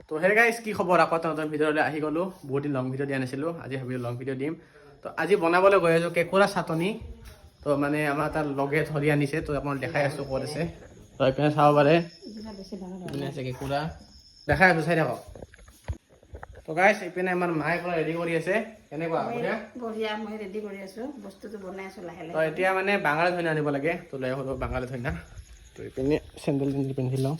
তো hey guys, কি খবৰ? আকৌ এটা নতুন ভিডিঅ'লৈ আহি গ'লোঁ। বহুত দিন লং ভিডিঅ' দিয়া নাছিলোঁ, আজি ভাবিলোঁ লং ভিডিঅ' দিম। তো আজি বনাবলৈ গৈ আছোঁ কেঁকুৰা চাটনি। তো মানে আমাৰ তাৰ লগে ধৰি আনিছে, তো আপোনাক দেখাই আছোঁ ক'ত আছে। তো এইপিনে চাব পাৰে, এইপিনে আছে কেঁকুৰা, দেখাই আছোঁ, চাই থাকক। তো গাইজ, এইপিনে আমাৰ মায়ে পুৰা ৰেডি কৰি আছে। কেনেকুৱা, বঢ়িয়া? বঢ়িয়া, মই ৰেডি কৰি আছোঁ, বস্তুটো বনাই আছোঁ লাহে তো লাহে। এতিয়া মানে বাঙালী ধনিয়া আনিব লাগে, তো লৈ আহোঁ বাঙালী ধনিয়া। তো এইপিনে চেণ্ডেল তেণ্ডেল পিন্ধি লওঁ।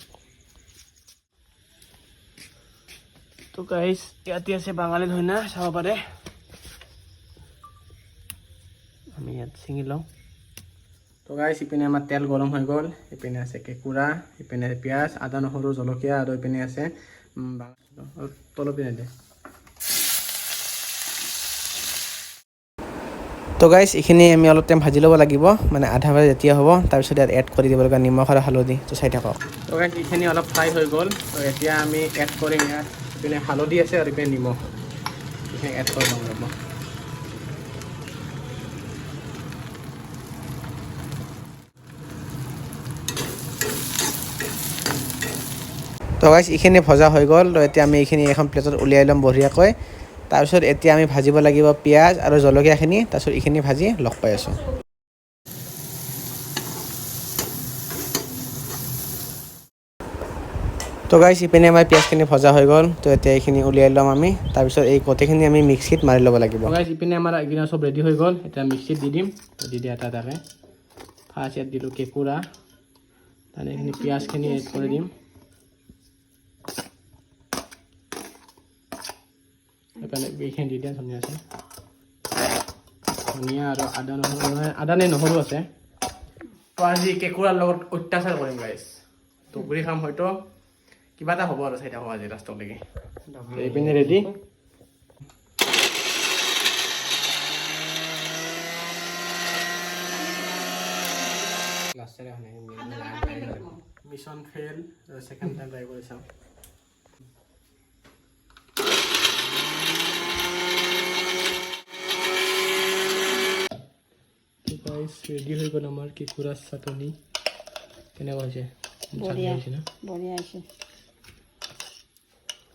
তো গাইজ, ইয়াতে আছে বাঙালী ধনিয়া, চাব পাৰে। আমি ইয়াত ছিঙি লওঁ। তো গাইজ, ইপিনে আমাৰ তেল গৰম হৈ গ'ল। ইপিনে আছে কেঁকুৰা, ইপিনে আছে পিঁয়াজ, আদা, নহৰু, জলকীয়া আৰু ইপিনে আছে তলৰ পিনে দে। তো গাইজ, এইখিনি আমি অলপ টাইম ভাজি ল'ব লাগিব, মানে আধা ভাজি যেতিয়া হ'ব, তাৰপিছত ইয়াত এড কৰি দিব লাগিব নিমখ আৰু হালধি। তো চাই থাকক। তো গাইজ, এইখিনি অলপ ফ্ৰাই হৈ গ'ল। তো এতিয়া আমি এড কৰিম ইয়াত, ইপিনে হালধি আছে আৰু ইপিনে নিমখ, এইখিনি এড কৰি ল'ম, ৰ'ব। তো গাইজ, এইখিনি ভজা হৈ গ'ল। তো এতিয়া আমি এইখিনি এখন প্লেটত উলিয়াই ল'ম বঢ়িয়াকৈ। তাৰপিছত এতিয়া আমি ভাজিব লাগিব পিঁয়াজ আৰু জলকীয়াখিনি। তাৰপিছত এইখিনি ভাজি লগ পাই আছোঁ। তো গাইজ, ইপিনে আমাৰ পিঁয়াজখিনি ভজা হৈ গ'ল। তো এতিয়া এইখিনি উলিয়াই ল'ম আমি। তাৰপিছত এই গোটেইখিনি আমি মিক্সিত মাৰি ল'ব লাগিব। গাইজ, ইপিনে আমাৰ এইখিনি চব ৰেডি হৈ গ'ল। এতিয়া মিক্সিত দি দিম। তো দি দিয়া এটা এটাকৈ। ফাৰ্ষ্ট ইয়াত দিলোঁ কেঁকুৰা, তাৰে এইখিনি পিঁয়াজখিনি এড কৰি দিম। এইফালে এইখিনি দি দিয়া, ধনিয়া আছে, ধনিয়া আৰু আদা নহৰু, মানে আদা নে নহৰু আছে। তো আজি কেঁকুৰাৰ লগত অত্যাচাৰ কৰিম গাইজ, টুকুৰি খাম, হয়তো কিবা এটা হ'ব আৰু, চাই থাকোঁ আজি লাষ্টলৈকে। এইপিনে ready. Mission fail, second time try কৰি চাওঁ। ৰেডি হৈ গ'ল আমাৰ কেঁকুৰা চাটনি। কেনেকুৱা হৈছে? চাটনি বঢ়িয়া। হৈছে না? বঢ়িয়া হৈছে।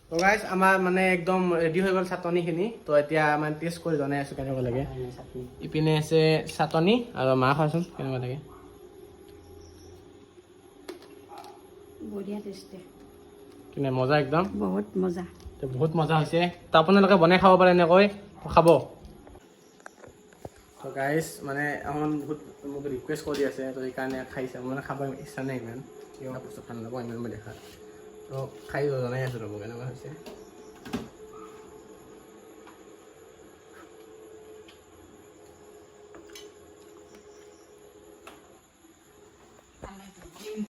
তো গাইজ, আমাৰ মানে একদম ৰেডি হৈ গ'ল চাটনিখিনি। তো এতিয়া মানে টেষ্ট কৰি জনাই আছোঁ কেনেকুৱা লাগে। ইপিনে আছে চাটনি আৰু মা, খোৱাচোন কেনেকুৱা লাগে। বঢ়িয়া টেষ্টি। কেনে মজা একদম। বহুত মজা। তো বহুত মজা হৈছে। তো আপোনালোকে বনাই খাব পাৰে এনেকৈ, তো খাব। তো গাইজ, মানে এখন বহুত মোক ৰিকুৱেষ্ট কৰি আছে, তো সেইকাৰণে খাইছে। মানে খাব ইচ্ছা নাই ইমান, কিবা বস্তু ভাল নাপাওঁ ইমান মই দেখাত। তো খাই জনাই আছোঁ ৰ'ব কেনেকুৱা হৈছে।